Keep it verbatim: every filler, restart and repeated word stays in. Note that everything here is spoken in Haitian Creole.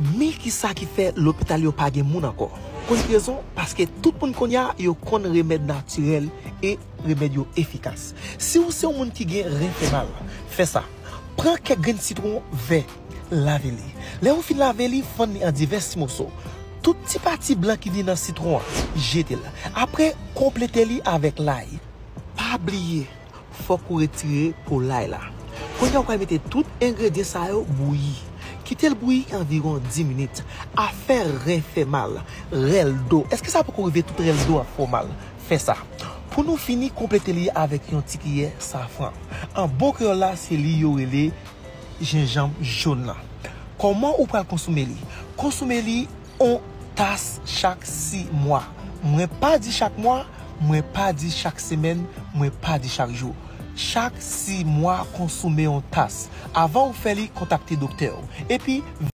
Men kisa ki fè lopital yo pa gen moun ankò. Konn ki rezon? Paske tout moun kounye a yo konn remèd natirèl e remèd yo efikas. Si w se yon moun ki gen ren fè mal, fè sa. Pran kèk grenn sitwon vè, lave li. Lè ou fin lave li, fann li an divès ti moso. Tout ti pati blan ki ni nan sitwon an, jete l. Apre, konplete li avèk lay. Pa bliye, fòk ou retire po lay la. Kounye a ou pral mete tout engredyan sa yo bouyi. Kite l bouyi anviwon dis minit. Afè ren fè mal, rèl do. Èske sa poko rive tout rèl do ap fè w mal? Fè sa. Pou nou fini, konplete li avèk yon ti kiyè safran. An bon kreyòl la, se li yo rele jenjanm jòn lan. Kòman ou pral konsome li? Konsome li yon tas chak sis mwa. Mwen pa di chak mwa, mwen pa di chak semèn, mwen pa di chak jou. Chak sis mwa, konsome yon tas. Avan ou fè li, kontakte doktè w. Epi,